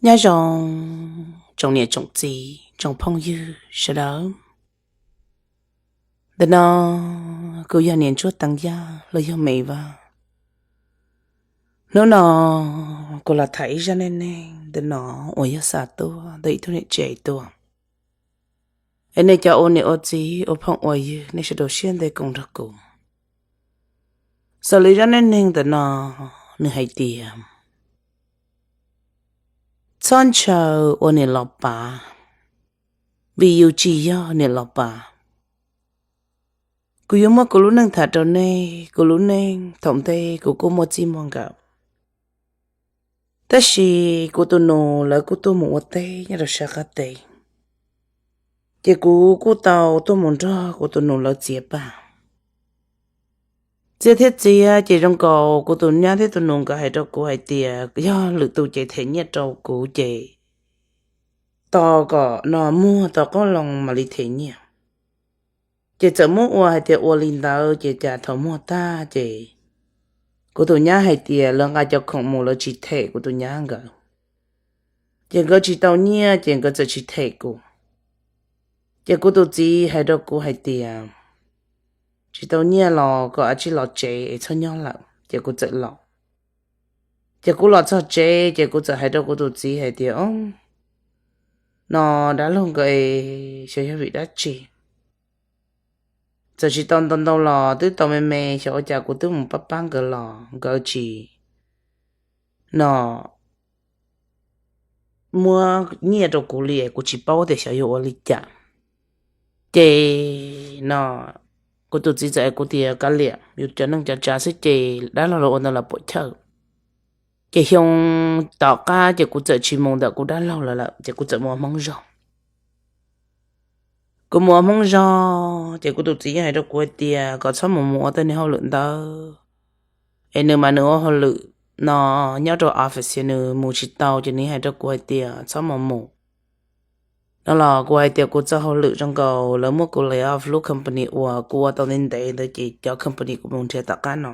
Nyob zoo tsoom niam tsoom txiv tsoom phooj ywg sawv daws. Ntawm no kuv yog niam Ntsuab Teev Yaj los yog Me Vaj. Hnub no kuv los tham ib zaj neej neeg ntawm no uas yog xa tuaj ntawm ib tug niam tsev tuaj. Es nej cov ua niam ua txiv ua phooj ua ywg nej sawv daws siab ntev koom nrog kuv. Xws li zaj neej neeg ntawm no nws hais tias, txhob ntshaw ua niam los pav, vim yus tsis yog niam los pav. Kuv yuav muab kuv lub neej tham rau nej, kuv lub neej thaum ntej kuv kuj muaj txij muaj nkawm, tab sis kuv tus nus lawv kuj tuaj mus ua teb nyob rau sab qab teb, ces kuv kuj tau tuaj mus nrog kuv tus nus lawv txiav paj. Txiav thiab txiav ces zoo nkaus kuv tus nyab thiab tus nus nkawd hais rau kuv hais tias yog lwm tus ces them nyiaj rau kuv ces tos kom no muag tau qoob loo mam li them nyiaj. Ces txawm muab ua hais tias ua li ntawd ces cas thaum muag tag ces kuv tus nyab hais tias lawv nqa cov khoom mus lawv tsis them kuv tus nyab nkawd, ces nkawd tsis tau nyiaj ces nkawd txawm tsis them kuv. Ces kuv tus txiv hais rau kuv hais tias tsis tau nyiaj los kom ua tsij los tsev es txhob nyob lawm, ces kuv txawm los. Ces kuv los txog tsev ces kuv txawm hais rau kuv tus txiv hais tias, o, no dab laug nkawd es xyov yog vim dab tsi, txawm tsis tau ntau ntau los twb tau me me, xyov ua cas kuv twb mus pab pab nkawd los nkawd tsis no muab nyiaj rau kuv li es kuv tsis paub tias xyov yuav ua li cas. Ces no kuv tus txiv txawm hais kuv tias kav liam, yus cov neej cov tsav xwb ces dab laug los ua ntawd los puam chawj. Ces xyoo tom qab ces kuv txawm tsis mus ntawm kuv dab laug lawv lawm ces kuv txawm mus ua Hmoob zog. Kuv mus ua Hmoob zog ces kuv tus txiv yeej hais rau kuv hais tias kom txhob mus mus ua tej niag hauj lwm ntawd, es nws mas nws ua hauj lwm no nyob rau office es nws mus tsis tau, ces nws hais rau kuv hais tias txhob mus mus no los kuv hais tias kuv txoj hauj lwm zoo nkaus lawv muab kuv lay off lub company uas kuv ua tau ntev ntev ntawd ces cov company kuv mus nrhiav tom qab no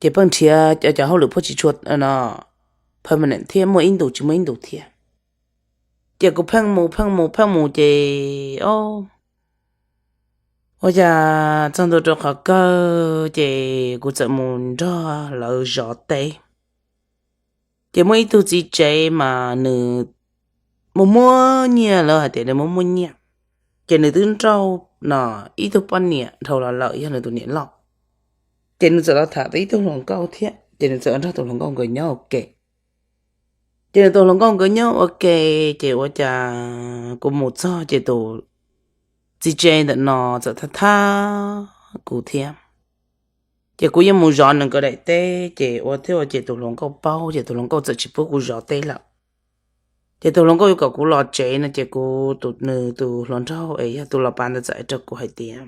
ces pheej nrhiav cov hauj lwm phaj tsis tshua no permanent thiab, muaj ib ntus tsis muaj ib ntus thiab. Ces kuv pheej mus pheej mus pheej mus ces o, ua cas txog ntua rau qhov kawg ces kuv txawm mus nrog lawv zov teb. Ces muaj ib tug txiv tsev mas nws mus muab nyiaj, lawv hais tias nws muab muab nyiaj, ces nws twb nrauj no ib tug poj niam dhau los lawm yog nws tus niam loj. Ces nws txawm los tham tau ib tug hluas nkauj thiab ces nws txawm los nrog tus hluas nkauj nkawd nyob ua ke. Ces nws tus hluas nkauj nkawd nyob ua ke, ces ua cas kuv mus txog ces tus txiv tsev ntawm no txawm thab thab kuv thiab. Ces kuv yeej mus zov nws nkawd daim teb ces ua thiab ua ces tus hluas nkauj paub ces tus hluas nkauj txawm tsis pub kuv zov teb lawm. Ces tus hluas nkauj yuav kom kuv los tsev no ces kuv tus nws tus hluas nraug es yog tus los pav ntawd txawm hais rau kuv hais tias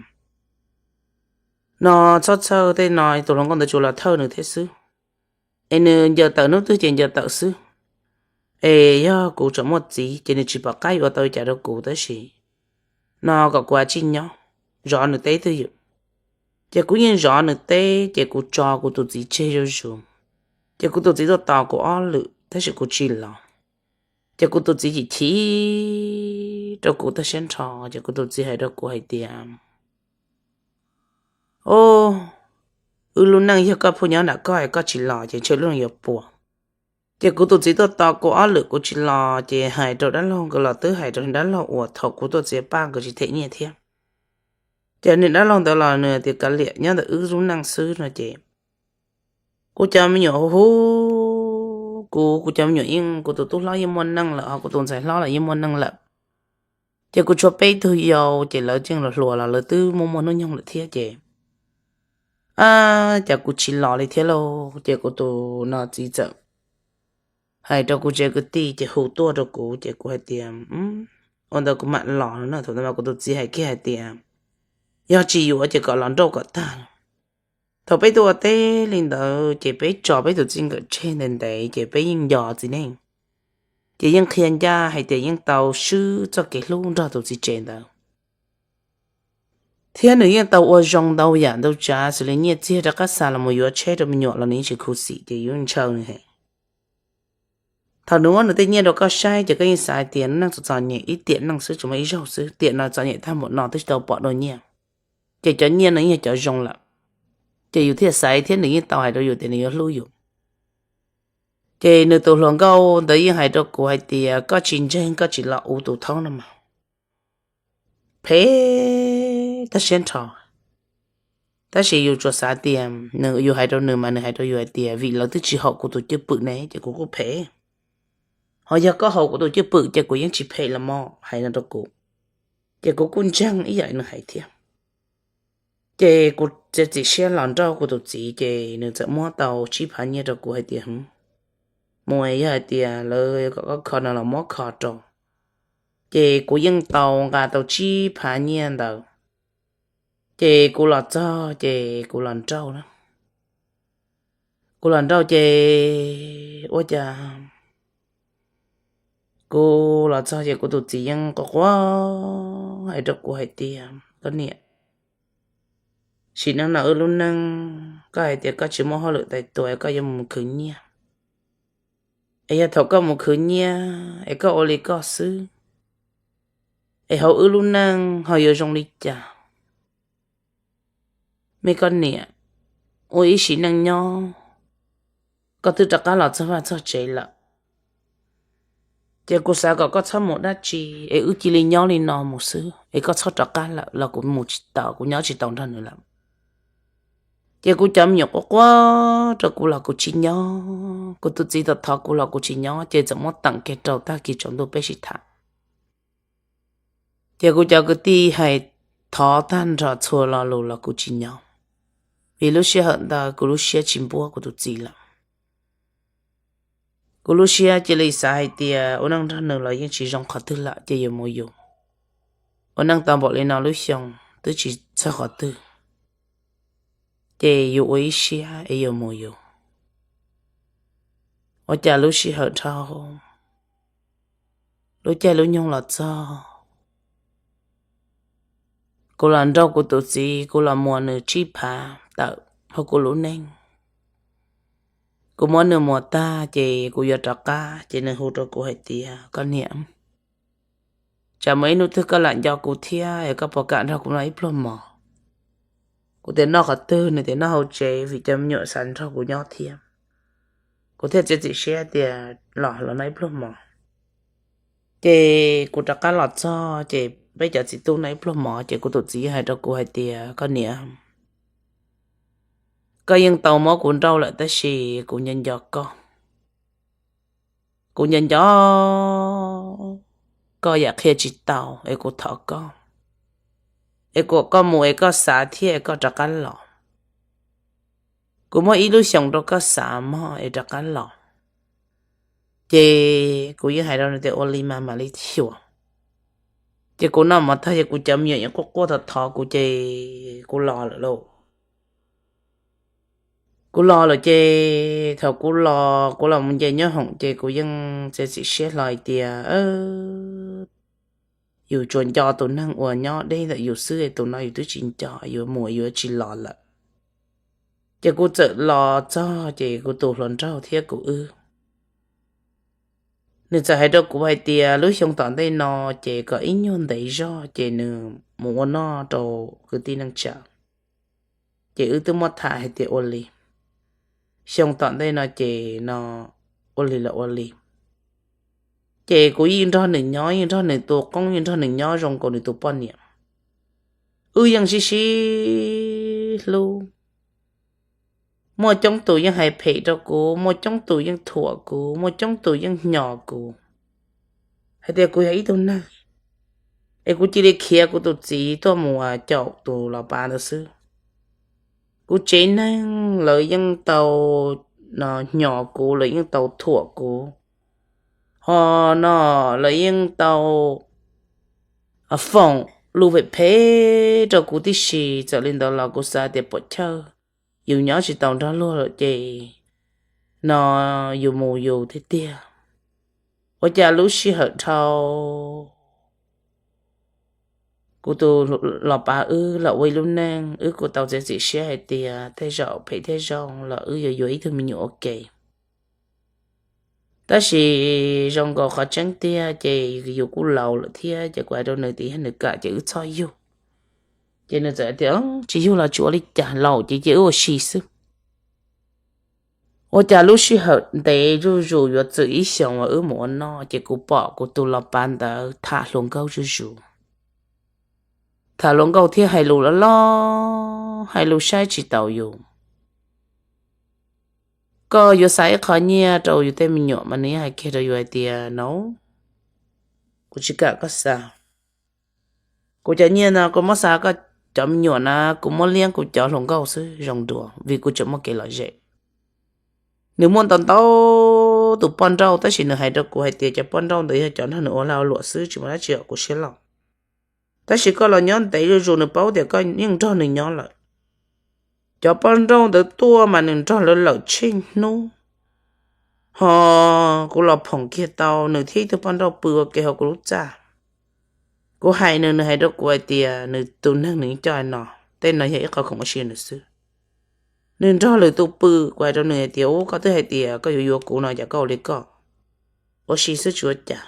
no txhob txhawj tej no, tus hluas nkauj ntawd tsuas los thawj nws thiab xwb, es nws ncaws tawm hnub twg ces ncaws tawm xwb, es yog kuv tseem muaj txiv ces nws tsis pom qab yuav ua tau li cas rau kuv tab sis no kom kuv ua tsij nyob zov nws teb twj ywm. Ces kuv yeej zov nws teb ces kuv tso kuv tus txiv tseg zuj zus. Ces kuv tus txiv tuaj tos kuv ob lwm tab sis kuv tsis los. Ces kuv tus txiv chim chim rau kuv tag siab nrho ces kuv tus txiv hais rau kuv hais tias, o, wb lub neej yog koj pheej nyob nram koj es koj tsis los ces ntshe lub neej yuav puas. Ces kuv tus txiv tuaj tos kuv ob lwm kuv tsis los ces hais rau dab laug nkawd los twb hais rau dab laug uas thaum kuv tuaj txiav paj nkawd tsis them nyiaj thiab. Ces niag dab laug ntawd los nws tias kav liam, nyob ntawm wb lub neej xwb no ces kuv cov me nyuam hu hu kuv, kuv cov me nyuam yeej, kuv tus tub hlob yeej muaj neej lawm ho kuv tus ntxhais hlob los yeej muaj neej lawm. Ces kuv tshuav peb tug yau ces lawv yeej los hluas los lawv twb muaj muaj hnub nyoog lawm thiab ces, a, cas kuv tsis los li thiab lauj. Ces kuv tus no txiv txawm hais rau kuv tsev kwv tij ces hu tuaj rau kuv ces kuv hais tias, ua ntawd kuv mam los no na. Thaum ntawd mas kuv tus txiv hais kiag hais tias yog tsis yuav ces kom los nrauj kom tag. Thaum peb tuaj ua teb li ntawd ces peb tso peb tus txij nkawm tseg ntev ntev ces peb yeej nco txiv neej, ces yeej qhia ncaj hais tias yeej tau swb txoj kev hlub nrog tus txiv tsev ntawd. Thiab nws yeej tau ua zoo ntau yam ntau tsav xws li nyiaj txiag rov qab xa los mus yuav tsheb rau me nyuam los nws yeej tsis khuv xim ces yuav ntshaw nws heev. Thaum nws muab nws tej nyiaj rau koj saib ces koj yeej xav hais tias nws neej txom txom nyem ib tiam neej xwb, tsuas muaj ib zaug xwb, tiam no txom nyem tag npaum no twb tsis tau pom dua nyiaj. Ces cov nyiaj no yog cov zoo lawm, ces yus thiaj xaiv thiab nws yeej tau hais rau yus tias nws yuav hlub yus. Ces nws tus hluas nkauj ntawd yeej hais rau kuv hais tias koj tsis ntseeg koj tsis los ua tus thaub no mas phem tag siab nrho. Tab sis yus tsuas xav tias, yus hais rau nws mas nws hais rau yus hais tias vim lawv twb tsis haum kuv tus cwj pwm ne, ces kuv kuj phem. Ho yog koj haum kuv tus cwj pwm ces kuv yeej tsis phem los mas, hais no rau kuv. Ces kuv kuj ntseeg ib yam nws hais thiab. Ces kuv txiav txim siab los nrauj kuv tus txiv, ces nws txawm muab tau tsib phav nyiaj rau kuv hais tias, mus, yog hais tias lawv kom koj kho no los muab kho rau. Ces kuv yeej tau nqa tau tsib phav nyiaj ntawd. Ces kuv los txog ces kuv los nrauj na. Kuv los nrauj ces ua cas kuv los txog ces kuv tus txiv yeej quaj quaj hais rau kuv hais tias, koj niam, sim neej no wb lub neej, koj hais tias koj tsis muaj hauj lwm tais tua, koj yuav mus khwv nyiaj. Es yog thaum koj mus khwv nyiaj es koj ua li koj xwb, es hauv wb lub neej ho yuav zoo li cas? Me koj niam, ua ib sim neej nyob, koj twb rov qab los txog vaj txog tsev lawm, ces kuv xav kom koj txhob mus dab tsi, es wb cia li nyob li no mus xwb, es koj txhob rov qab lawm los kuv mus tsis tau, kuv nyob tsis tau nrog nws lawm. Ces kuv cov me nyuam quaj quaj rau kuv los kuv tsis nyob, kuv tus txiv thov thov kuv los kuv tsis nyob, ces txawm muab teem kiag rau tag kis tsaus ntuj peb sib tham. Ces kuv cov kwv tij hais thov tag nrho txhua lo lus los kuv tsis nyob, vim lub sij hawm ntawd kuv lub siab tsis npuab kuv tus txiv lawm. Kuv lub siab cia li xav hais tias ua neej nrog nws los yeej tsis zoo qhov twg lawm ces yuav mus yus. Ua neej tau npaum li no lub xyoo twb tsis txog qhov twg, ces yuav ua ib siab es yuav mus yus. Ua cas lub sij hawm dhau, lub caij lub nyoog los txog, kuv los nrauj kuv tus txiv, kuv los muas nws tsib phav tawm hauv kuv lub neej. Kuv muab nws muas tag ces kuv yuav rov qab ces nws hu rau kuv hais tias, koj niam, tsam muaj ib hnub twg koj lam nco kuv thiab es koj puas kam nrog kuv noj ib pluag mov? Kuv tias noj qhov twg? Nws tias noj hauv tsev vim cov me nyuam xav nrog kuv nyob thiab. Kuv thiaj txiav txim siab tias los los noj ib pluag mov. Ces kuv rov qab los txog ces peb cov txiv tub noj ib pluag mov ces kuv tus txiv hais rau kuv hais tias, koj niam, koj yeej tau muab kuv nrauj lawm tab sis kuv nco nco koj. Kuv nco nco koj yam qhia tsis tau es kuv thov koj, es kuv kom koj mus es koj xav thiab es koj rov qab los. Kuv muab ib lub xyoos rau koj xav mog es rov qab los. Ces kuv yeej hais rau nws tias ua li mas mam li xyuas. Ces kuv noj mov tag ces kuv cov me nyuam yeej quaj quaj thov thov kuv ces kuv los lawm lauj. Kuv los lawm ces thaum kuv los kuv los mus nce nyob hoom ces kuv yeej txiav txim siab hlo hais tias yus tsuas nco tus neeg uas nyob deb ntawm yus xwb, tus no yus twb tsis nco, yuav mus yuav tsis los lawm. Ces kuv txawm los txog ces kuv tus hluas nraug thiab kuv wb, nws txawm hais rau kuv hais tias lub xyoo tom ntej no ces kom ib nyuag ntev zog ces nws mus ua noj rau kwv tij neej tsa. Ces wb twb muab tham hais tias ua li, xyoo tom ntej no ces no ua li los ua li. Ces kuv yeej nrog nws nyob, yeej nrog nws tus qoob, yeej nrog nws nyob zoo nkaus nws tus poj niam. Wb yeej sib sib hlub. Muaj coob tus yeej hais phem rau kuv, muaj coob tus yeej thuam kuv, muaj coob tus yeej hnyos kuv hais tias kuv yog ib tug neeg es kuv cia li khiav kuv tus txiv tuaj mus caum tus los pav ntawd xwb. Kuv tsev neeg lawv yeej tau hnyos kuv, lawv yeej tau thuam kuv. Ho no lawv yeej tau foom lus phem phem rau kuv tib si. Txawm li ntawd los kuv xav tias puam chawj, yus nyob tsis tau nrog luag lawm ces no yus mus yus tiag tiag. Ua cas lub sij hawm dhau, kuv tus los pav wb los ua ib lub neej, wb kuj tau txiav txim siab hais tias tej zaum phem thiab zoo los wb yuav yuav ib tug me nyuam ua ke. Tab sis zoo nkaus qhov tseeb tiag ces yus kuj laus lawm thiab ces kuv hais rau nws tias yog nws kam ces wb txhob yug. Ces nws txawm tias tsis yug los tsis ua li cas, laus ces cia wb ua si xwb. Ua cas lub sij hawm ntev zuj zus yuav txwm ib xyoos uas wb mus ua noj ces kuv pom kuv tus los pav ntawd tham hluas nkauj zuj zus. Tham hluas nkauj thiab hais lus loj loj, hais lus saib tsis taus yus. Koj yuav xa ib qho nyiaj rau yus tej me nyuam mas nws yeej hais kiag rau yus hais tias no, kuv tsis kam koj xa. Kuv cov nyiaj no kuv muab xa koj cov me nyuam na, kuv muab liab kuv cov hluas nkauj xwb zoo dua vim kuv tseem muaj kev lom zem. Nws muaj ntau ntau tus poj nrauj tab sis nws hais rau kuv hais tias cov poj nrauj ntawd yog cov nrog nws ua lag ua luam xwb tsis muaj dab tsi hom kuv siab loj. Tab sis koj los nyob ntev zuj zus nws paub tias koj yeej nrog nws nyob lawm. Cov poj nrauj ntawd tuaj mas nws nrog lawv lawm tsheej hnub, ho kuv los phoom kiag tau nws thiab ib tug poj nrauj pw ua ke hauv kuv lub txaj. Kuv hais nws, nws hais rau kuv hais tias nws tus neeg nws coj no, tej no yog ib qho khoom ua si nws xwb. Nws nrog lwm tus pw, kuv hais rau nws hais tias ub koj twb hais tias koj yuav yuav kuv no cas koj ua li koj, ua si xwb tsis ua cas.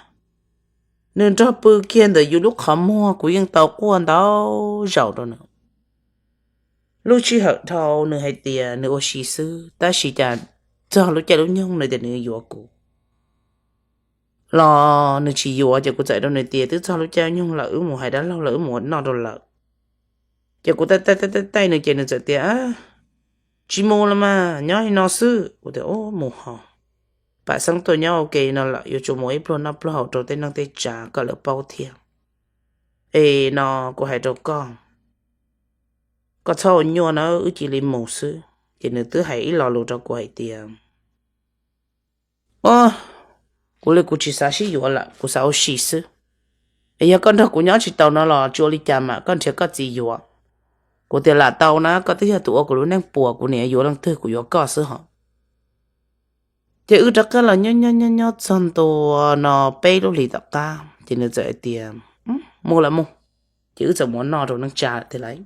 Nws nrog pw kiag ntawm yus lub qhov muag kuv yeej tau quaj ntau zaus rau nws. Lub sij hawm dhau nws hais tias nws ua si xwb tab sis cas txog lub caij lub nyoog nws tias nws yuav kuv los nws tsis yuav ces kuv txawm rau nws tias twb txog lub caij nyoog lawm wb mus hais dab laug lawm wb mus ua noj rau lawm. Ces kuv taij taij taij taij nws ces nws txawm tias tsis mus los mas nyob li no xwb. Kuv tias ub mus ho, pam xeeb tuaj nyob ua ke no lawm yuav tsum mus ib pluag noj pluag haus rau tej neej tej tsav kom lawv paub thiab. Es no kuv hais rau koj, koj txhob ua nyuaj na wb cia li mus xwb. Ces nws twb hais ib lo lus rau kuv hais tias o, kuv li kuv tsis xav sib yuav lawm kuv xav ua si xwb. Es yog koj nrog kuv nyob tsis tau no los tsis ua li cas mas koj nrhiav koj txiv yuav. Kuv tias lam tau na, koj twb yog tus ua kuv lub neej puas kuv niam yuav leej twg kuv yuav koj xwb hos. Ces wb rov qab los nyob nyob nyob nyob txog ntua no peb lub hlis tom qab ces nws txawm hais tias mus los mus. Ces wb txawm mus ua noj rau neej tsa lawm tiag lauj.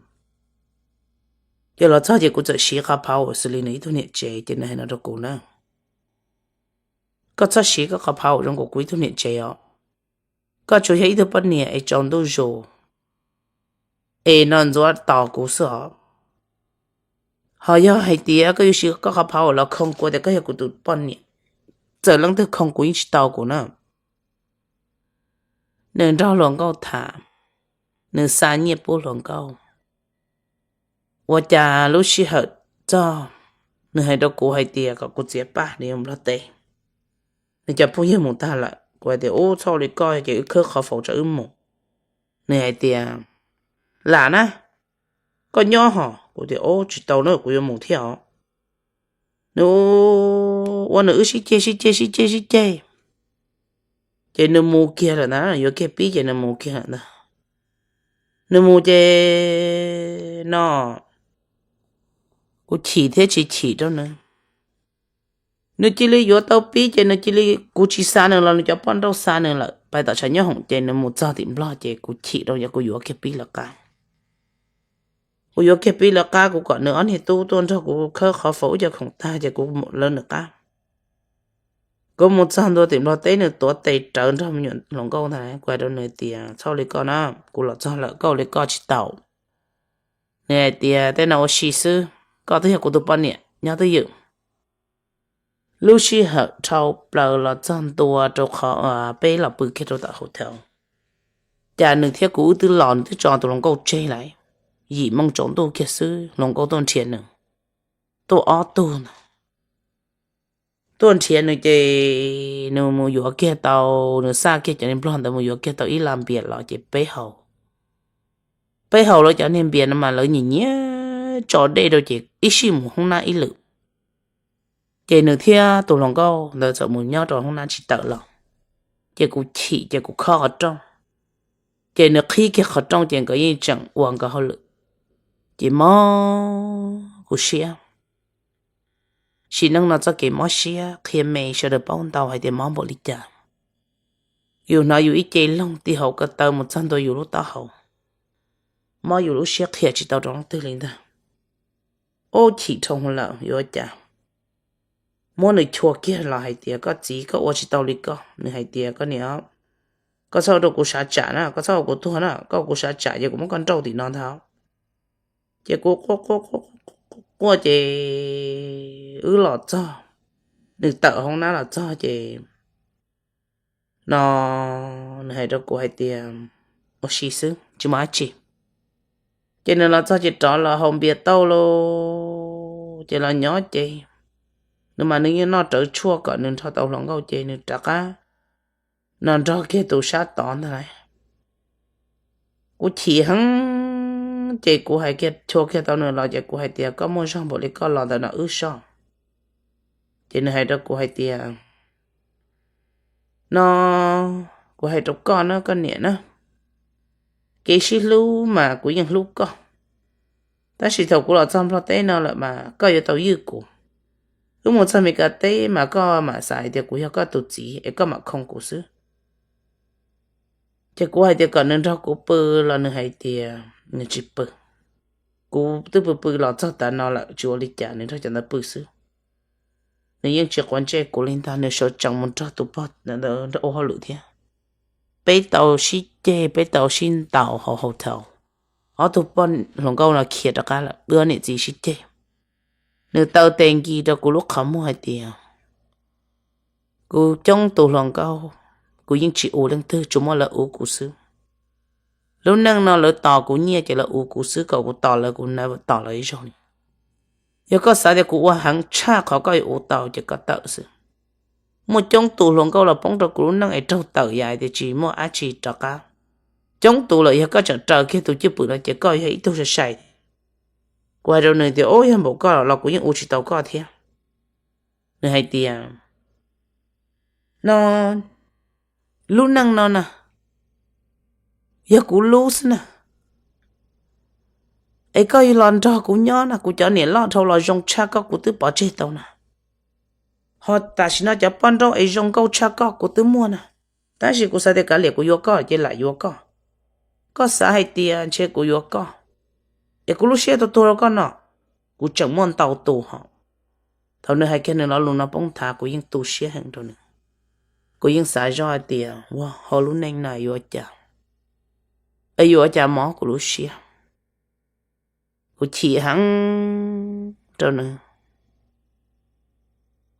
Ces los txog ces kuv txawm siv qhov phauj uas xws li nws ib tug niam tsev ces nws hais no rau kuv na, koj txhob siv koj qhov phauj zoo nkaus kuv ib tug niam tsev os. Koj tsuas yog ib tug poj niam es tsaus ntuj zus es no ntxuav tos kuv xwb os. Ho yog hais tias koj yuav siv koj qhov phauj los khoo kuv tias koj yog kuv tus poj niam, txawm leej twg khoo kuv yeej tsis tau kuv na. Nws nrog hluas nkauj tham, nws xa nyiaj pub hluas nkauj. Ua cas lub sij hawm txog, nws hais rau kuv hais tias kom kuv txiav paj nws yuav nplog teb, nws cov phooj ywg mus tag lawm. Kuv hais tias ub txhob ua li koj ces wb khawb qhov faus tso wb mus. Nws hais tias lam na, koj nyob hos. Kuv tias ub tsis tau na kuv yuav mus thiab os. Nws ua nws wb sib ceg sib ceg sib ceg sib ceg, ces nws mus kiag lawm ntag, yuav kiag pib ces nws mus kiag lawm ntag. Nws mus ces no, kuv chim thiab tsis chim rau nws. Nws cia li yuav tau pib ces nws cia li, kuv tsis xa nws los nws cov poj nrauj xa nws lawm. Pais tom tshav nyob hoom ces nws mus txog tim nplog ces kuv chim rau ces kuv yuav kiag pib lawv qab. Kuv yuav kiag pib lawv qab, kuv kom nws ob niag tub tuaj nrog kuv khawb qhov faus wb cov khoom tag ces kuv lawv nws qab. Kuv mus txog ntua tim nplog teb nws tuav tes rawv nrog me nyuam hluas nkauj ntag. Kuv hais rau nws tias txhob ua li koj na, kuv los txog lawm koj ua li koj tsis tau. Nws hais tias tej no ua si xwb, koj twb yog kuv tus poj niam nyob twj ywm. Lub sij hawm dhau plaws los txog ntua rau qhov peb los pw kiag rau tom hotel, cas nws thiab kuv wb twb los nws twb tso tus hluas nkauj tseg lawm. Yim moo tsaus ntuj kiag xwb hluas nkauj tuaj nrhiav nws, tuaj ob tug ntag. Tuaj nrhiav nws ces nws mus yuav kiag tau, nws xa kiag cov niag nplog ntawd mus yuav kiag tau ib las npias los ces peb haus. Peb haus lawv cov niag npias no mas lawv nyiam nyiam tso dej rau ces ib sij mus hoob nab ib lwm. Ces nws thiab tus hluas nkauj ntawd txawm mus nyob rau hoob nab tsis tawm los. Ces kuv chim ces kuv khob qhov rooj, ces nws qhib kiag qhov rooj ces nkawd yeej tseem ua nkawd hauj lwm. Ces mob kuv siab. Sim neej no txoj kev mob siab qhia me sawv daws paub ntau hais tias mob npaum li cas. Yus hnov yus ib ce loog ti hauv ko taw mus txog ntua yus lub taub hau, mob yus lub siab qhia tsis tau rau leej twg li ntag. Ub chim dhau lawm yuav ua cas. muab nws chua kiag los hais tias, koj txiv, koj ua tsis tau li koj. Nws hais tias, koj niam, koj txhob ua rau kuv sav tsam na, koj txhob ua kuv tuag na, koj ua kuv sav tsam ces kuv muab koj nrauj tim no ntag. Ces kuv quaj quaj quaj ces wb los txog, nws tawm hauv nab los txog ces no nws hais rau kuv hais tias, ua si xwb tsis muaj dab tsi. Ces nws los txog ces rov los haus npias tau lauj, ces los nyob ces nws mas nws yeej noj rawv tshuaj kom nws nrog tau hluas nkauj ces nws rov qab no nrog kiag tus sab tod ntag lauj. Kuv chim heev ces kuv hais kiag chua kiag tau nws los ces kuv hais tias, koj muaj zog npaum li koj los ntawm no wb soj. Ces nws hais rau kuv hais tias, no kuv hais rau koj na, koj niam na, kev sib hlub mas kuv yeej hlub koj, tab sis thaum kuv los txog Nplog teb no lawm mas koj yuav tau ywj kuv. Wb mus txog Meskas teb mas koj mam xav hais tias kuv yog koj tus txiv es koj mam khoo kuv xwb. Ces kuv hais tias kom nws nrog kuv pw los nws hais tias nws tsis pw. Kuv twb pw pw los txog tav no lawm tsis ua li cas, nws nrog cov ntawd pw xwb. Nws yeej tsis quav ntsej kuv li ntag, nws sawv tsees mus nrog tus pog ntawd ua hauj lwm thiab. Peb tau sib ceg, peb tau sib ntaus hauv hotel. Ob tug poj hluas nkauj no khiav rov qab lawm, wb ob niam txiv sib ceg. Nws taw tes nkis rau kuv lub qhov muag hais tias, kuv coob tus hluas nkauj, kuv yeej tsis ua leej twg, tsuas muaj lawv ua kuv xwb. Lub neej no lawv tos kuv nyiaj ces lawv ua kuv xwb, kom kuv tos lawv, kuv never tos lawv ib zaug li. Yog koj xav tias kuv ua heev tshaj qhov koj yuav ua tau ces koj tawm xwb. Muaj coob tus hluas nkauj los poob rau kuv lub neej es raug tawm yam tias tsis muaj dab tsi rov qab. Coob tus lawm, yog koj tseem raws kiag tus cwj pwm no ces koj yog ib tug sai sai. Kuv hais rau nws tias, ub, yog npaum koj los kuv yeej ua tsis tau koj thiab. Nws hais tias, no, lub neej no na, yog kuv lub xwb na, es koj los nrog kuv nyob na, kuv cov niam loj dhau los zoo tshaj koj kuv twb pov tseg tau na. Ho tam sim no cov poj nrauj es zoo nkauj tshaj koj kuv twb muaj na, tab sis kuv xav tias kav liam kuv yuav koj ces lam yuav koj. Koj xav hais tias ntshe kuv yuav koj, es kuv lub siab tuag tuag rau koj no, kuv tseem muaj ntau tus hos. Thaum nws hais kiag nws lo lus no poob nthav kuv yeej tu siab heev rau nws. Kuv yeej xav zoj hais tias, ua, hauv lub neej no yuav cas, yuav cas mob kuv lub siab. Kuv chim heev rau nws,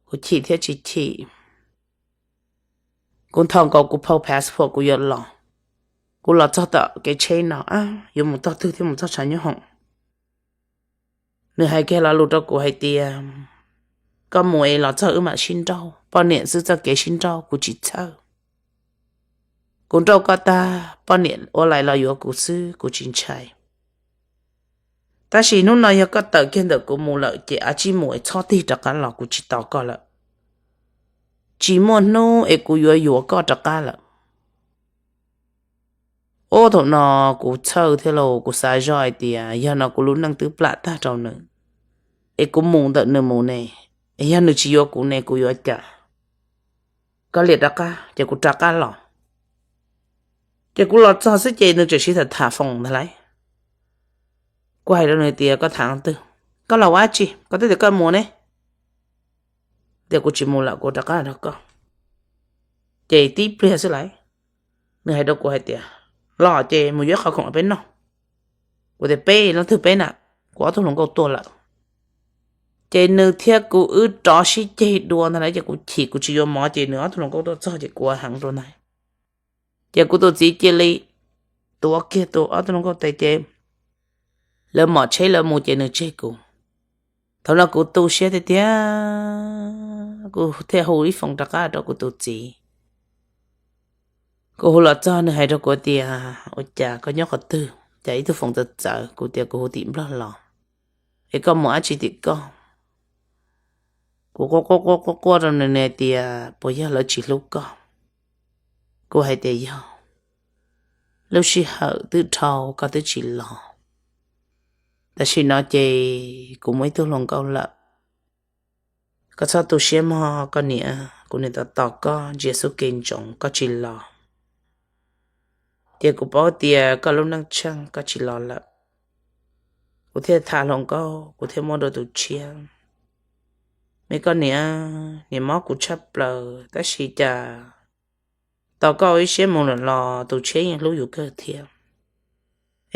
kuv chim thiab tsis chim. Kuv nthos nkaus kuv phau passport kuv yuav los. Kuv los txog tom kev tsheb no, yuav mus tog twg thiab mus txog tshav nyob hoom. Nws hais kiag lo lus rau kuv hais tias, koj mus es los txog wb mam sib nrauj, poj niam xwb txoj kev sib nrauj kuv tsis txhawj. Kuv nrauj koj tag poj niam ua lais los yuav kuv xwb kuv tsis ntshai. Tab sis hnub no yog koj tawm kiag ntawm kuv mus lawm ces av tsij mus es txhob tig rov qab los, kuv tsis tos koj lawm. Tsis muaj hnub es kuv yuav yuav koj rov qab lawm. Ub, thaum no kuv txhawj thiab lauj, kuv xav zoj hais tias yog no kuv lub neej twb plam tag rau nws, es kuv mus ntawm nws mus ne, es yog nws tsis yuav kuv ne kuv yuav cas? Koj liam rov qab ces kuv rov qab los. Ces kuv los txog xwb ces nws tseem sib tham tham foos ntag lauj. Kuv hais rau nws tias, koj tham twg? Koj los ua dab tsi? Koj twb tias koj mus ne. Tias kuv tsis mus lawm, kuv rov qab nrog koj. Ces tib pliag xwb lauj, nws hais rau kuv hais tias, los ces mus yuav ib qho khoom peb noj. Kuv tias, peb leej twg peb na? Kuv ob tug hluas nkauj tuaj lawm. Ces nws thiab kuv wb rov sib ceg dua ntag lauj. Ces kuv chim kuv tsis yuav mov ces nws ob tug hluas nkauj tuaj txog ces kuv ua heev rau ntag. Ces kuv tus txiv cia li tuav kiag tus ob tug hluas nkauj tes ces lawv mom tsheb lawv mus ces nws tseg kuv. Thaum no kuv tu siab tiag tiag, kuv thiaj hu ib foos rov qab rau kuv tus txiv. Kuv hu los txog nws hais rau kuv tias, ua cas koj nyob qhov twg, cas ib tug foos txawv txawv? Kuv tias kuv hu tim Nplog los. Es koj mus dab tsi tim koj? Kuv quaj quaj quaj quaj quaj rau nws, nws hais tias, puas yog lawv tsis hlub koj? Kuv hais tias yog, lub sij hawm twb dhau koj twb tsis los. Tam sim no ces kuv muaj ib tug hluas nkauj lawm. Koj txhob tu siab mog koj niam, kuv niam tos tos koj ntsia xub ke ntsoov koj tsis los. Ces kuv paub tias koj lub neej tsheej koj tsis los lawm. Kuv thiaj tham hluas nkauj, kuv thiaj muaj dua tus tshiab. Me koj niam, niam mob kuv tshaj plaws, tab sis cas tau koj ua ib siab mus lawm los tus tshiab yeej hlub yus kawg thiab.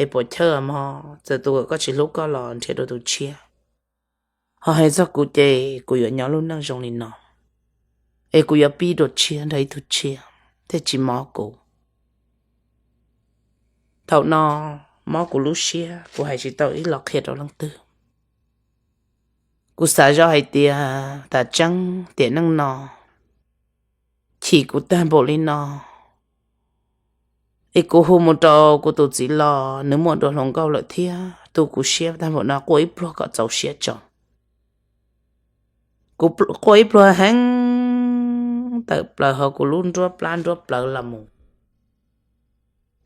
Es puas chawj mog, txawm tus uas koj tsis hlub koj los nrhiav dua tus tshiab. Ho hais txog kuv ces kuv yuav nyob lub neej zoo li no, es kuv yuav pib dua tshiab nrog ib tug tshiab thiaj tsis mob kuv. Thaum no mob kuv lub siab, kuv hais tsis tau ib los qhia rau leej twg. Kuv xav zoj hais tias tam tseeb tiam neej no chim kuv tag npaum li no, es kuv hu mus rau kuv tus txiv los nws muaj dua hluas nkauj lawm thiab, tu kuv siab tag npaum no, quaj ib pluag kom txaus siab tso. Kuv quaj ib pluag heev tawm plaws hauv kuv lub nruab plab nruab plawv los mus,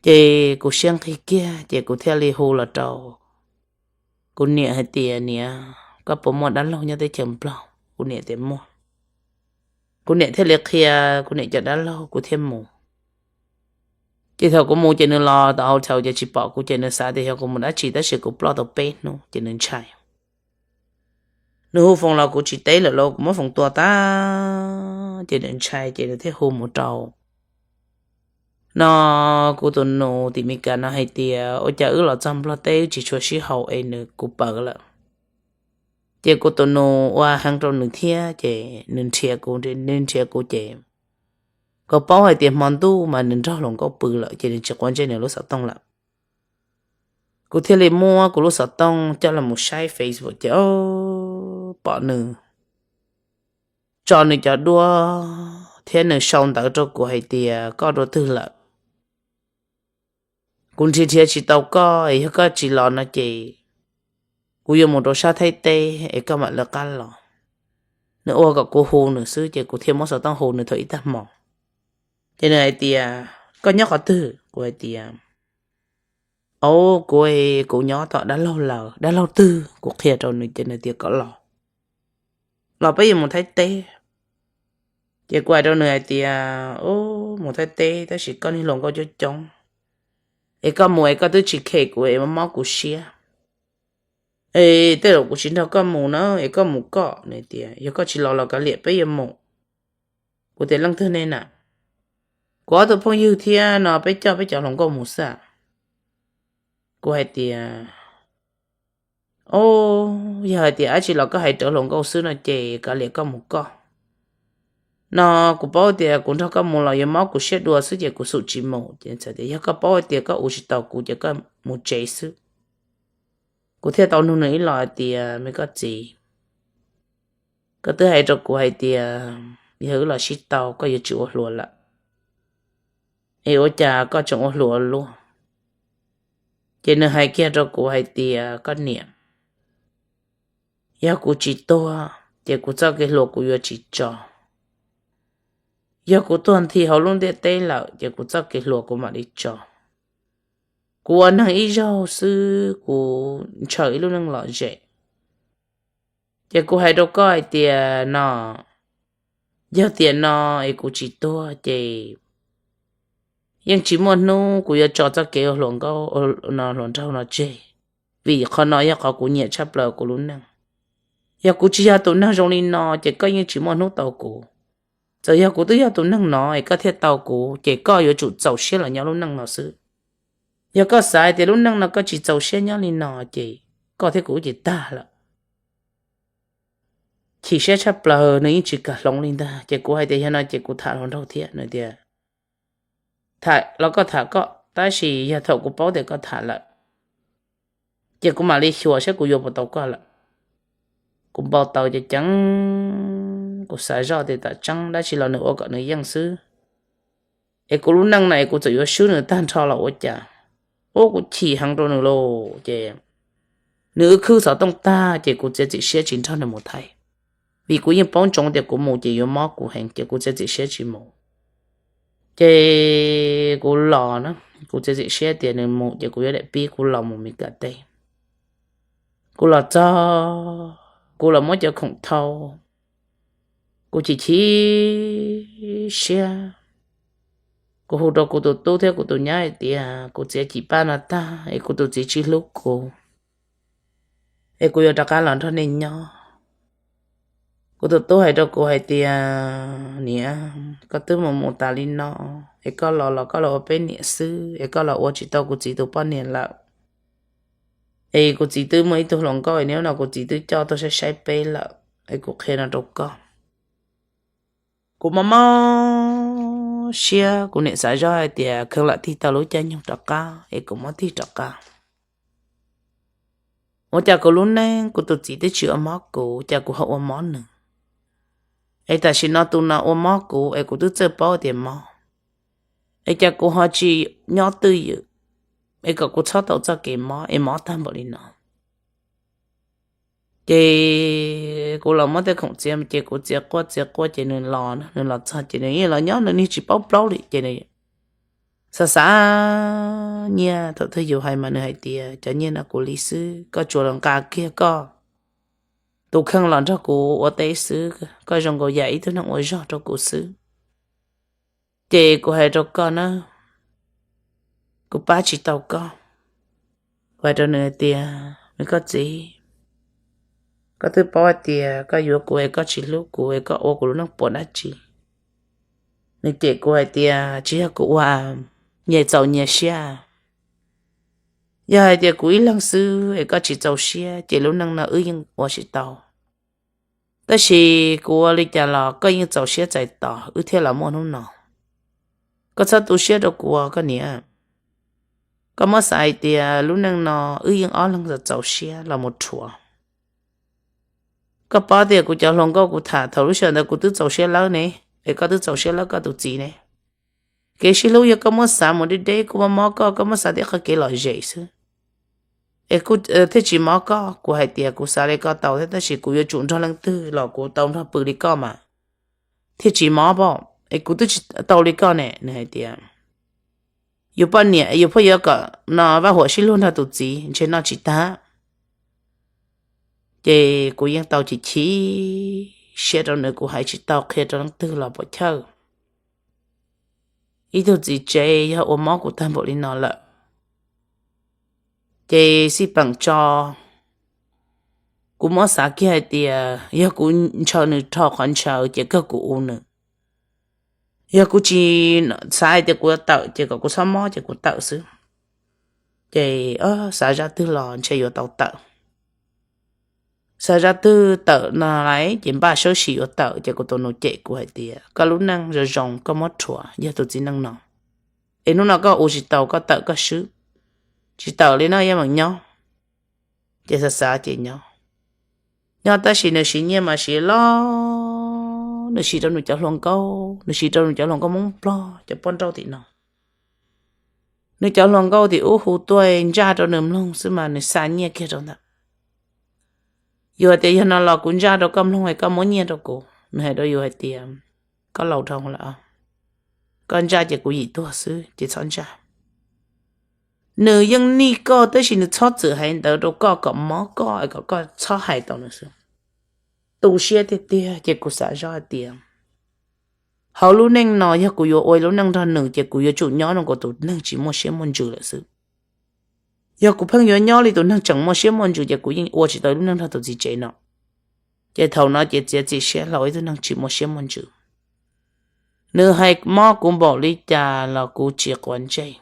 ces kuv siab nqig kiag ces kuv thiaj li hu los rau kuv niam hais tias, Niam, koj puas muaj dab laug nyob teb chaws Nplog? Kuv niam tias, Muaj. Kuv niam thiaj li qhia kuv niam cov dab laug, kuv thiaj mus. Ces thaum kuv mus ces nws los tom hotel ces tsis pom kuv ces nws xav tias yog kuv mus dab tsi tab sis kuv ploj tau peb hnub ces nws ntshai. Nws hu foos los kuv tsis teb lawm los kuv muab foos tua tag ces nws ntshai ces nws thiaj hu mus rau no kuv tus nus tim Meskas no hais tias, Ua cas wb los txog Nplog teb wb tsis tshua sib haum es nws kuv pawv lawm. Ces kuv tus nus ua heev rau nws thiab ces nws nrhiav kuv, nws nrhiav kuv ces kuv paub hais tias hmo ntuj mas nws nrog hluas nkauj pw lawm ces nws tsis quav ntsej nws lub xov tooj lawm. Kuv thiaj li muab kuv lub xov tooj coj los mus saib Facebook ces pom nws tso nws cov duab thiab nws sau ntawv rau kuv hais tias, Koj dua twg lawm? Kuv nrhiav nrhiav tsis tau koj, yog koj tsis los no ces kuv yuav mus rau sab Thaib teb es koj mam lawv qab los. Nws ua kom kuv hu nws xwb ces kuv thiaj muab xov tooj hu nws thaum ib tag hmo. Ces nws hais tias, Koj nyob qhov twg? Kuv hais tias, Au, kuv, kuv nyob tom dab laug lawv. Dab laug twg? Kuv qhia rau nws ces nws tias, Koj los, los peb yuav mus Thaib teb. Ces kuv hais rau nws hais tias, Mus Thaib teb tab sis koj niag hluas nkauj coob coob, es koj mus es koj twb tsis khe kuv es mob mob kuv siab, es tej zaum kuv tsis nrog koj mus na, es koj mus koj. Nws tias, Yog koj tsis los los kav liam peb yuav mus. Kuv tias, Leej twg nej na? Kuv ob tug phooj ywg thiab no peb coj peb cov hluas nkauj mus xwb. Kuv hais tias, Au, yog hais tias dab tsi los koj hais rawv hluas nkauj xwb no ces kav liam koj mus koj. No kuv paub tias kuv nrog koj mus los yuav mob kuv siab dua xwb ces kuv xum tsis mus. Ces txawm tias, Yog koj paub hais tias koj ua tsis tau kuv ces koj mus tsev xwb. Kuv thiaj tau nug nws ib los hais tias, Me koj txiv, koj twb hais rau kuv hais tias yog wb los sib tau koj yuav tsis ua hluas lawm, es ua cas koj tseem ua hluas luaj? Ces nws hais kiag rau kuv hais tias, Koj niam, yog kuv tsis tuag ces kuv txoj kev hluas kuv yuav tsis tso. Yog kuv tuag nthi hauv lub ntiaj teb lawm ces kuv txoj kev hluas kuv mam li tso. Kuv ua neeg ib zaug xwb kuv ntshaw ib lub neej lom zem. Ces kuv hais rau koj hais tias no, yog tias no es kuv tsis tuag ces yeej tsis muaj hnub kuv yuav tso txoj kev ua hluas nkauj, no hluas nraug no tseg, vim qhov no yog qhov kuv nyiam tshaj plaws kuv lub neej. Yog kuv tsis yog tus neeg zoo li no ces koj yeej tsis muaj hnub tau kuv. Txawm yog kuv twb yog tus neeg no es koj thiaj tau kuv ces koj yuav tsum txaus siab los nyob lub neej no xwb. Yog koj xav hais tias lub neej no koj tsis txaus siab nyob li no ces koj thiab kuv ces tag lawm. Chim siab tshaj plaws, nws yeej tsis kam hloov li ntag. Ces kuv hais tias yog no ces kuv tham hluas nraug thiab. Nws tias, Tham los koj tham koj, tab sis yog thaum kuv paub tias koj tham lawm ces kuv mam li xyuas saib kuv yuav puas tau koj lawm. Kuv npau taws ces ceev, kuv xav zoj tias tam tseeb dab tsi los nws ua kom nws yeej xwb, es kuv lub neej na es kuv txawm yuav swb nws tag nrho los ua cas. Ua kuv chim heev rau nws lauj. Ces nws wb khwb xov tooj tag ces kuv txiav txim siab tsis nrog nws mus Thaib, vim kuv yeej paub ntsoov tias kuv mus ces yuav mob kuv heev ces kuv txiav txim siab tsis mus. Ces kuv los na, kuv txiav txim siab tias nws mus ces kuv yuav daim pib kuv los mus Mes Kas teb. Kuv los txog, kuv los muab cov khoom thau, kuv chim chim siab. Kuv hu rau kuv tus tub thiab kuv tus nyab hais tias kuv txiav cim paj no tag es kuv tus txiv tsis hlub kuv, es kuv yuav rov qab los nrog nej nyob. Kuv tus tub hais rau kuv hais tias, niam, koj twb mus mus tas li no, es koj los los koj los ua peb niam xwb es koj los ua tsis tau kuv txiv tus poj niam lawm. Es kuv txiv twb muaj ib tug hluas nkauj es nim no kuv txiv twb coj tuaj saib saib peb lawm, es kuv qhia no rau koj. Kuv mob mob siab, kuv niam xav zoj hais tias kheev lam tig tau lub caij nyoog rov qab es kuv muab tig rov qab. Ua cas kuv lub neej kuv tus txiv twb tsis ua mob kuv, cas kuv ho ua mob nws? Es tam sim no tus no ua mob kuv es kuv twb txawj paub tias mob, es cas kuv ho tsis nyob twj ywm, es kom kuv txhob tau txoj kev mob es mob tag npaum li no. Ces kuv los muab tej khoom txiav ces kuv txiav quaj txiav quaj ces nws los, nws los txog ces nws yeej los nyob nws niag tsis paub plaub li ces nws xav xav nyiaj. Thaum twg yus hais mas nws hais tias cov nyiaj no kuv li xwb, koj tsuas los nqa kiag koj tus kheej los nrog kuv ua teb xwb, koj zoo nkaus yam ib tug neeg ua zog rau kuv xwb. Ces kuv hais rau koj na, kuv pab tsis tau koj. Kuv hais rau nws hais tias, me koj txiv, koj twb paub hais tias koj yuav kuv es koj tsis hlub kuv es koj ua kuv lub neej puas dab tsi? Nws cem kuv hais tias tsis yog kuv ua, nyias txaus nyias siab. Yog hais tias kuv ib leeg xwb es koj tsis txaus siab ces lub neej no wb yeej ua tsis tau. Tab sis kuv ua li cas los koj yeej txaus siab txais tos wb thiaj los muaj hnub no. Koj txhob tu siab rau kuv koj niam. Koj muab xav hais tias lub neej no wb yeej ob leeg txaus siab los mus rhuav. Koj paub tias kuv cov hluas nkauj kuv tham thaum lub sij hawm ntawd kuv twb txaus siab lawv ne, es koj twb txaus siab lawv koj tus txiv ne. Kev sib hlub yog koj muab xav mus deb deb kuj mob mob koj, koj muab xav tej qhov kev lom zem xwb es kuj thiaj tsis mob koj. Kuv hais tias kuv xav li koj tau thiab tab sis kuv yuav tsum nrog leej twg los kuv tau nrog pw li koj mas thiaj tsis mob pom, es kuv twb tsis tau li koj ne. Nws hais tias yus poj niam yus pheej yuav kom no vaj huam sib luag nrog tus txiv ntshe noj tsis tag. Ces kuv yeej tau chim chim siab rau nws, kuv hais tsis tau qhia rau leej twg los pom chawj. Ib tug txiv tsev yog ua mob kuv tag npaum li no lawm, ces xij peem tso, kuv muab xav kiag hais tias yog kuv ntshaw nws dhau qhov ntshaw ces kawg kuv ua nws. Yog kuv tsis xav hais tias kuv yuav tawm ces kom kuv txhob mob ces kuv tawm xwb. Ces xav zaj twg los ntshe yuav tau tawm. Xav zaj twg tawm no lawm ces npaj sawb sim yuav tawm ces kuv tus nus cem kuv hais tias koj lub neej zoo zoo koj muab rhuav yog tus txiv neej no, es hnub no koj ua tsis tau koj tawm koj swb, tsis tawm li no yeej meem nyob. Ces xav xav ces nyob, nyob tab sis nws siv nyiaj mas siv loj, nws siv rau nws cov hluas nkauj, nws siv rau nws cov hluas nkauj Hmoob Nplog cov poj nrauj tim no. Nws cov hluas nkauj tim ub hu tuaj ntsaj rau nws mloog xwb mas nws xa nyiaj kiag rau ntawd. Yus hais tias yog no los kuv ntsaj rau koj mloog es koj muab nyiaj rau kuv. Nws hais rau yus hais tias koj laus dhau lawm, koj ntsaj ces kuv yim tuag xwb ces txhob ntsaj. Nws yeej nij koj tab sis nws txhob txwm hais ntawd rau koj kom mob koj es kom koj txhob hais tau nws xwb. Tu siab tiag tiag ces kuv xav zoj hais tias hauv lub neej no yog kuv yuav ua lub neej nrog nws ces kuv yuav tsum nyob nrog tus neeg tsis muaj siab muaj ntsws lawm xwb. Yog kuv pheej yuav nyob li tus neeg tseem muaj siab muaj ntsws ces kuv yeej ua tsis tau lub neej nrog tus txiv tsev no. Ces thaum no ces txiav txim siab hlo ib tug neeg tsis muaj siab muaj ntsws. Nws hais mob kuv npaum li cas los kuv tsis quav ntsej.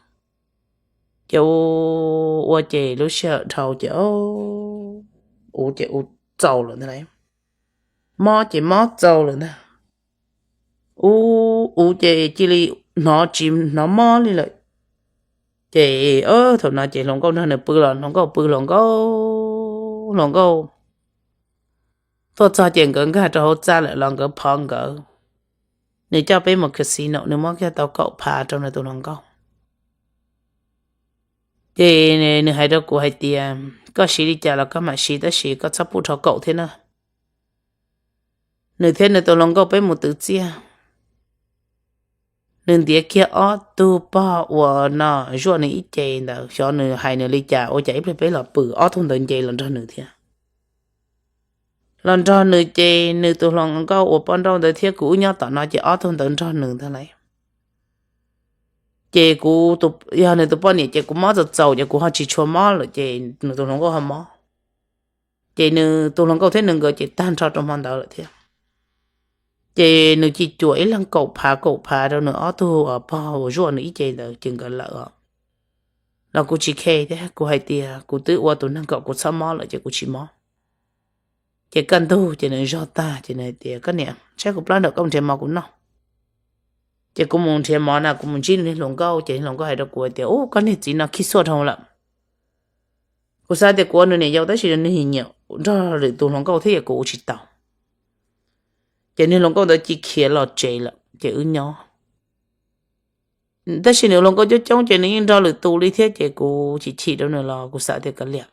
Ces ua ces lub sij hawm dhau ces ua ces ua txaus lawm ntag, mob ces mob txaus lawm ntag. Ua ua ces cia li hnov tsis hnov mob li lawm. Ces thaum no ces hluas nkauj nrog nws pw los hluas nkauj pw hluas nkauj, hluas nkauj tuaj txog ces nkawd nkag rau hauv txaj lawm los nkawd phov nkawd. Nws coj peb mus casino, nws muab kiag tau kaum phav rau nws tus hluas nkauj. Ces nws hais rau kuv hais tias koj siv li cas los koj mam siv tab sis koj txhob pub dhau kaum thiab na. Nws thiab nws tus hluas nkauj peb mus twv txiaj, nws ntiav kiag ob tug pog uas no zuaj nws ib ce ntawd, xyov nws hais nws li cas ua cas ib pliag peb los pw ob tug ntawd nce los nrog nws thiab. Los nrog nws ces nws tus hluas nkauj uas poj nrauj ntawd thiab kuv wb nyob tom no ces ob tug ntawd nrog nws ntag lauj. Ces kuv, yog nws tus poj niam ces kuv mob txaus txaus ces kuv ho tsis tshua mob lawm ces nws tus hluas nkauj ho mob. Ces nws tus hluas nkauj thiab nws nkawd ces tag nrho rau hmo ntawd lawm thiab. Ces nws cia li cuam ib leeg kaum phav kaum phav rau nws ob tug pog uas zuaj nws ib ce ntawd ces nkawd lawm os. Los kuv tsis khe thiab, kuv hais tias kuv twb ua tus neeg kom kuv txhob mob lawm ces kuv tsis mob. Ces kaj ntug ces nws zog tag ces nws hais tias, Koj niam, saib kuv plab nram koj nrhiav mov kuv noj. Ces kuv mus nrhiav mov na, kuv mus ntsib nws niag hluas nkauj, ces niag hluas nkauj hais rau kuv hais tias, Ub, koj niag txiv no khib xuaj dhau lawm. Kuv xav tias kuv ua nws niam yau tab sis nws nyiam nrog lwm tus hluas nkauj thiab, yog kuv ua tsis tau. Ces niag hluas nkauj ntawd cia li khiav los tsev lawm ces wb nyob. Tab sis nws hluas nkauj coob coob ces nws yeej nrog lwm tus li thiab, ces kuv chim chim rau nws los kuv xav tias kav liam,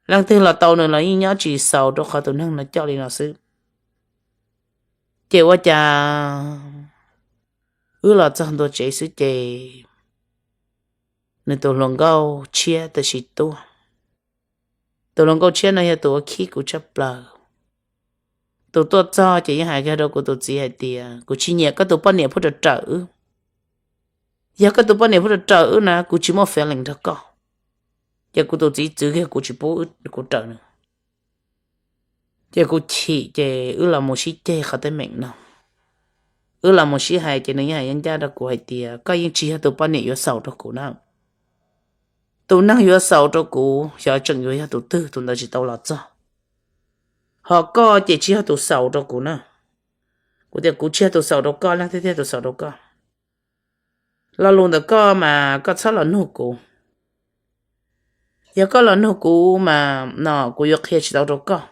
leej twg los tau nws los yeej nyob tsis xaus rau qhov tus neeg no coj li no xwb. Ces ua cas wb los txog ntua tsev xwb ces nws tus hluas nkauj tshiab tam sim tuaj. Tus hluas nkauj tshiab no yog tus uas khib kuv tshaj plaws. Tus tuaj txog ces yeej hais kiag rau kuv tus txiv hais tias, Kuv tsis nyiam koj tus poj niam pheej raws raws wb. Yog koj tus poj niam pheej raws raws wb na, kuv tsis muaj feeling nrog koj. Ces kuv tus txiv txwv kiag kuv tsis pub kuv raws nws. Ces kuv chim ces wb los mus sib ceg qhov teeb meem no. Wb los mus sib hais ces nws yeej hais ncaj ncaj rau kuv hais tias, Koj yeej tsis yog tus poj niam yuav xaus rau kuv na. Tus neeg yuav xaus rau kuv xyov tseem yuav yog tus twg, tus ntawd tsis tau los txog. Ho koj ces tsis yog tus xaus rau kuv na. Kuv tias, Kuv tsis yog tus xaus rau koj, leej twg thiaj tus xaus rau koj? Lo lus ntawm koj mas koj txhob los nug kuv. Yog koj los nug kuv mas no kuv yuav qhia tsis tau rau koj.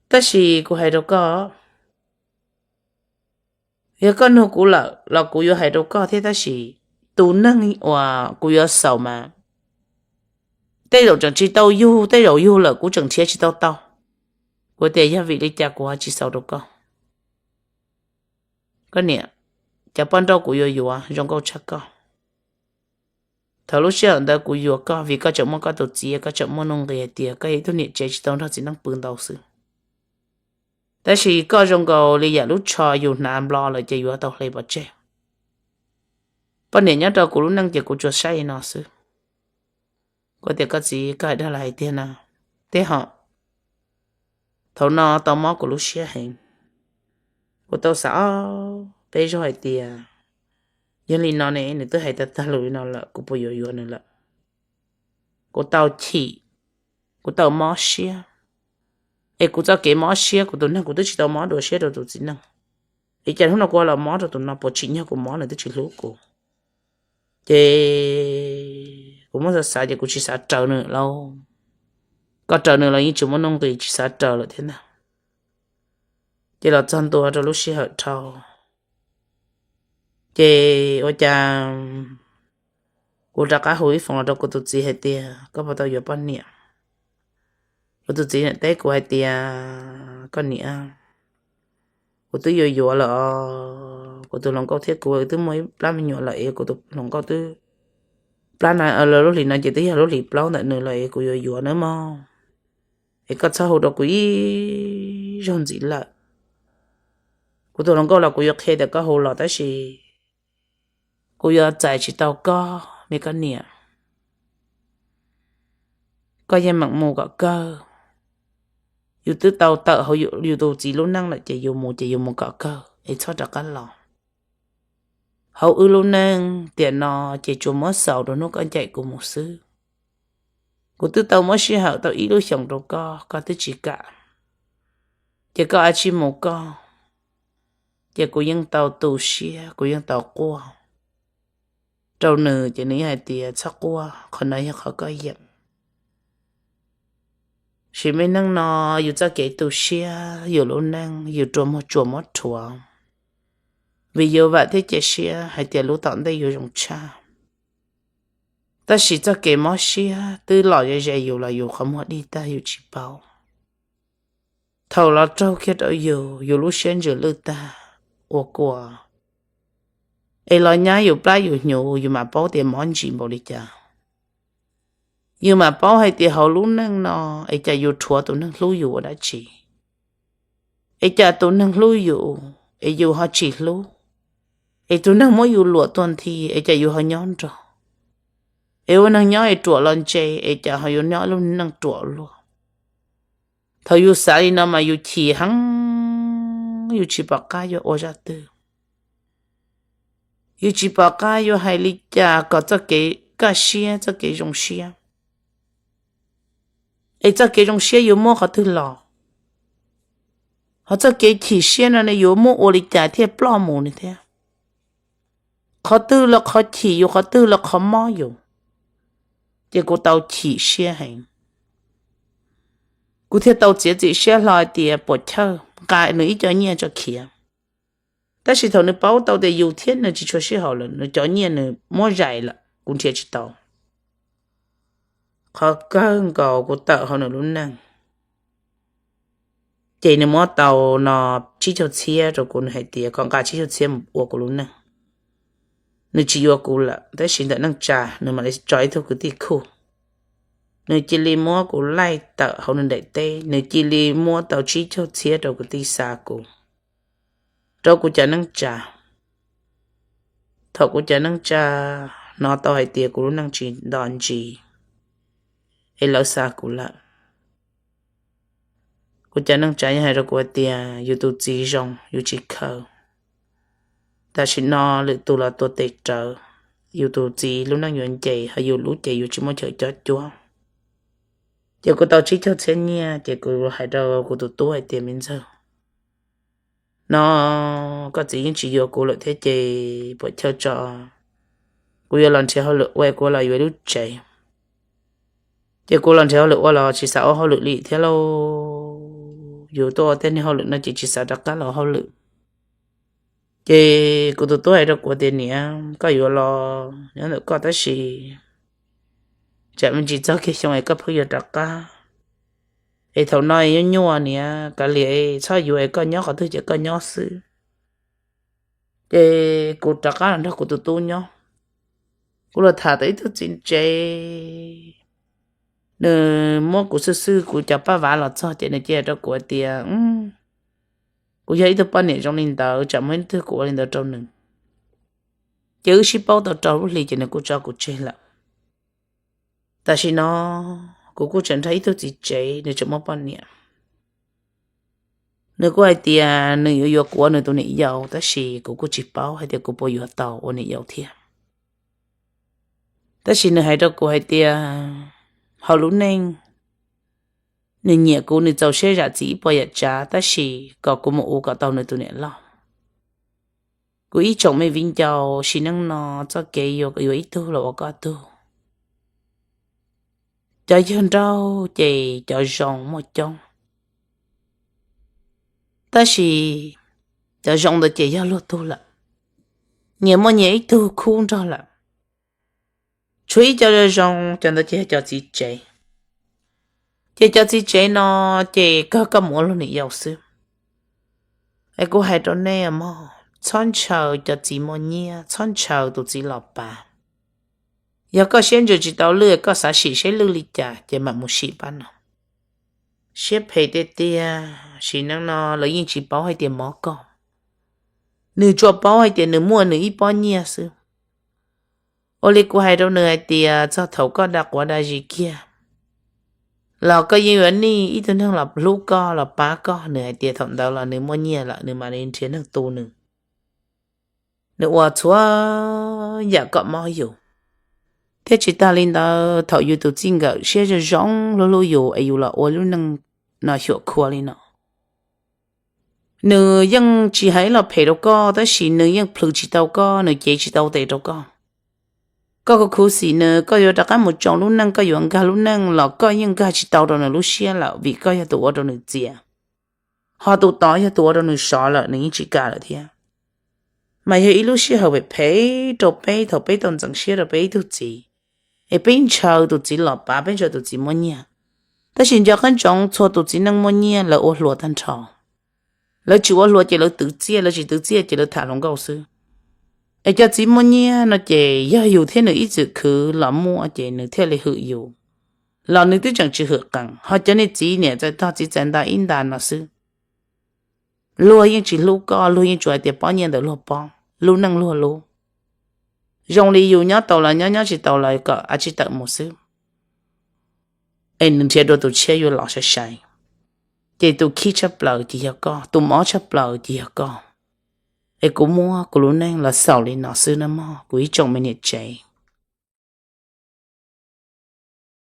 Tab sis kuv hais rau koj, yog koj nug kuv lawm los kuv yuav hais rau koj thiab, tab sis tus neeg uas kuv yuav xaus mas tej zaum tseem tsis tau yug, tej zaum yug lawm kuv tseem nrhiav tsis tau tau. Kuv tias, Yog vim li cas kuv ho tsis xaus rau koj? Koj niam, cov poj nrauj kuv yuav yuav zoo nkauj tshaj koj. Thaum lub sij hawm ntawd kuv yuav koj vim koj tseem muaj koj tus txiv, koj tseem muaj nuj nqis hais tias koj yog ib tug niam tsev tsis tau nrog txiv neej pw ntau xwb. Tab sis koj zoo nkaus li yam lub tsho yus hnav nplo lawm ces yuav tau hle pov tseg. Poj niam nyob rau kuv lub neej ces kuv tsuas saib li no xwb. Kuv tias, Koj txiv, koj hais dag los hais tiag na? Tej hom thaum no tau mob kuv lub siab heev. Kuv tau xav ob peb zaug hais tias, Yog li no ne, nws twb hais tag tag lus li no lawm, kuv puas yuav yuav nws lawm? Kuv tau chim, kuv tau mob siab. Es kuv txoj kev mob siab, kuv tus neeg kuv twb tsis tau mob dua siab rau tus txiv neej, es cas hnub no kuv los mob rau tus no, puas tsim nyog kuv mob, nws twb tsis hlub kuv. Ces kuv muab xav xav ces kuv tsis xav raws nws lawm. Koj raws nws los yeej tsis muaj nuj nqis, tsis xav raws lawm thiab ntag. Ces los txog ntua rau lub sij hawm dhau, ces ua cas kuv rov qab hu ib foom los rau kuv tus txiv hais tias, Koj puas tau yuav poj niam? Kuv tus txiv niam teb kuv hais tias, Koj niam, kuv twb yuav yuav lawm os. Kuv tus hluas nkauj thiab kuv twb muaj ib plab me nyuam lawm es kuv tus hluas nkauj twb, plab no, lub hlis no ces twb yog lub hlis plaub ntawm nws lawm es kuv yuav yuav nawb mog. Es koj txhob hu rau kuv ib zaug ntxiv lawm. Kuv tus hluas nkauj los kuv yuav qhia tias koj hu los tab sis kuv yuav txais tsis tau koj, me koj niam. Koj yeej meem mus kom kawg. Yus twb tau tawm hauv yus tus txiv lub neej lawm ces yus mus ces yus mus kom kawg es txhob rov qab los. Hauv wb lub neej tiam no ces tsuas muab xaus rau hnub koj ncaim kuv mus xwb. Kuv twb tau muab sij hawm tau ib lub xyoos rau koj, koj twb tsis kam, ces koj a tsij mus koj. Ces kuv yeej tau tu siab, kuv yeej tau quaj rau nws, ces nws yeej hais tias, Txhob quaj, qhov no yog qhov koj yeem. Sim me neej no yus txoj kev tu siab, yus lub neej yus rua muag tsuas muab rhuav, vim yus vam thiab cia siab hais tias lub tom ntej yuav zoo tshaj. Tab sis txoj kev mob siab twb los ze ze yus los yus qhov muag dig tag yus tsis paub. Thaum los raug kiag rau yus, yus lub siab ntsws lwj tag, ua kua, es los nyab yus plab yus hnyuv, yus mam paub tias mob ntsis npaum li cas. Yus mam paub hais tias hauv lub neej no es cas yus rhuav tus neeg hlub yus ua dab tsi. Es cas tus neeg hlub yus es yus ho tsis hlub, es tus neeg muab yus luam tuag nthi es cas yus ho nyob nrog, es ua neeg nyob es ruam los ntse es cas ho yuav nyob lub neej ruam luaj. Thaum yus xav li no mas yus chim heev. yus tsis pom qab yuav ua zaj twg, yus tsis pom qab yuav hais li cas kom txoj kev kaj siab, txoj kev zoo siab, es txoj kev zoo siab yuav muab qhov twg los, ho txoj kev chim siab no ne yuav muab ua li cas thiaj ploj mus ne thiab. Qhov twg los qhov chim yus, qhov twg los qhov mob yus. Ces kuv tau chim siab heev, kuv thiaj tau txiav txim siab hlo hais tias puas chawj nqa nws ib co nyiaj tso khiav. Tab sis thaum nws paub tau tias yus thiab nws tsis tshua sib haum lawm, nws cov nyiaj nws muab zais lawm, kuv nrhiav tsis tau. Qhov kawg nkaus kuv tawm hauv nws lub neej, ces nws muab tau no tsib caug txhiab rau kuv, nws hais tias kom nqa tsib caug txhiab mus ua kuv lub neej. Nws tsis yuav kuv lawm, tab sis ntawm neej tsa nws mam li tso ib tug kwv tij khuj, nws cia li muab kuv laij tawm hauv nws daim teb, nws cia li muab tau tsib caug txhiab rau kwv tij xa kuv rau kuv cov neej tsa. Thaum kuv cov neej tsa hnov tau hais tias kuv lub neej tsis nto ntsis, es lawv xa kuv lawm, kuv cov neej tsa yeej hais rau kuv hais tias yus tus txiv zoo, yus tsis khaws. Tam sim no lwm tus los tuav tes rawv, yus tus txiv lub neej yuav nce, ho yus lub ces yus tsis muaj chaw cob cuab. Ces kuv tau tsib caug txhiab nyiaj, ces kuv hais rau kuv tus tub hais tias, me ntxawg, no koj txiv yeej tsis yuav kuv lawm thiab ces puas chawj tso, kuv yuav los nrhiav hauj lwm ua, kuv los yuav ib lub tsev. Ces kuv los nrhiav hauj lwm ua los tsis xav ua hauj lwm li thiab lauj, yus tuaj ua tej niag hauj lwm no ces tsis xav rov qab los hauj lwm. Ces kuv tus tub hais rau kuv tias, niam, koj yuav los nyob ntawm koj tab sis tsam me ntsis txog kiag xyoo es koj pheej yuav rov qab, es thaum no nyuaj nyuaj niam, kav liam, txhob yuav, koj nyob qhov twg ces koj nyob xwb. Ces kuv rov qab los nrog kuv tus tub nyob. Kuv los tham tau ib tug txiv tsev, nws muab kuv xwb xwb kuv cov paj vav los txog ces nws cia rau kuv hais tias, kuv yog ib tug poj niam zoo li ntawd, tsam muaj ib hnub twg kuv ua li ntawd rau nws, ces wb sib paub tau rau lub hli ces nws kuj tso kuv tseg lawm. Tam sim no kuv kuj tseem nrog ib tug txiv tsev, nws tseem muaj poj niam. Nws kuj hais tias nws yuav yuav kuv ua nws tus niam yau, tab sis kuv kuj tsis paub hais tias kuv puas yuav tau ua niam yau thiab. Tab sis nws hais rau kuv hais tias hauv lub neej nws nyiam kuv, nws txaus siab zam txim ib puas yam tsav, tab sis kom kuv mus ua kom tau nws tus niam loj. Kuv ib tsoom me viv ncaus, sim neej no txoj kev yuav, yuav ib tug los ua koj tug. Cov yawg nraug ces cov zoo muaj coob, tab sis cov zoo ntawd ces yog luag tug lawm, nyias muaj nyias ib tug khub nrog lawm. Tshuav ib co zoo, cov ntawd ces yog cov txiv tsev. Ces cov txiv tsev no ces kawg koj mus ua luag niam yau xwb. Es kuv hais rau nej mog, txhob ntshaw cov txiv muaj nyiaj, txhob ntshaw tus txiv los pav. Yog koj siab ntsws tsis tau lwj, koj xav sim seb lwj li cas ces mam mus sim pab no. Siab phem tiag tiag, sim neej no lawv yeej tsis paub hais tias mov koj, nws tsuas paub hais tias nws muaj nws ib pob nyiaj xwb. Ua li kuv hais rau nws hais tias txog thaum koj da quav da zis kiag los koj yeej yuav nij ib tug neeg los hlub koj los pab koj. Nws hais tias thaum ntawd los nws muaj nyiaj lawm, nws mam li nrhiav neeg tu nws, nws ua txhua yam kom mob yus. Thiab tsis tas li ntawd, thaum yus tus txij nkawm siab zoo zoo hlub hlub yus es yus los ua lub neej no xyuam khua li no, nws yeej tsis hais los phem rau koj, tab sis nws yeej plhws tsis tau koj, nws cev tsis tau tes rau koj. Koj khuv khuv xim nws, koj yuav rov qab mus tsoo lub neej, koj yuav nkag lub neej los koj yeej nkag tsis tau rau nws lub siab lawm, vim koj yog tus ua rau nws txias, ho tus tod yog tus ua rau nws sov lawm, nws yeej tsis kam lawm thiab. Mas yog ib lub sij hawm phem phem rau peb thaum peb tau ntxeev siab rau peb ib tug txiv, es peb ntshaw tus txiv los pav, peb ntshaw tus txiv muaj nyiaj. Tab sis nco qab ntsoov, txhua tus txiv neej muaj nyiaj lawv ua hluas tag nrho. Lawv tsis ua hluas ces lawv twv txiaj, lawv tsis twv txiaj ces lawv tham hluas nkauj xwb. Es cov txiv muaj nyiaj no ces yog yus thiab nws ib txwm khwv los muaj ces nws thiaj li hwm yus, los nws twb tseem tsis hwm qees. Ho cov niag txiv niam txais tog txiv txais nta ib nta no xwb, luag yeej tsis hlub koj, luag yeej tsuas hais tias pob nyiaj ntawm luag pob, lub neej luag lub. Zoo li yus nyob tau los nyob, nyob tsis tau los kom a tsis tawm mus xwb, es nws nrhiav dua tus tshiab yuav los sai sai. Ces tus khib tshaj plaws ces yog koj, tus mob tshaj plaws ces yog koj. Es kuv muab kuv lub neej los xaus li no xwb nawb mog kuv ib tsoom me niam tsev.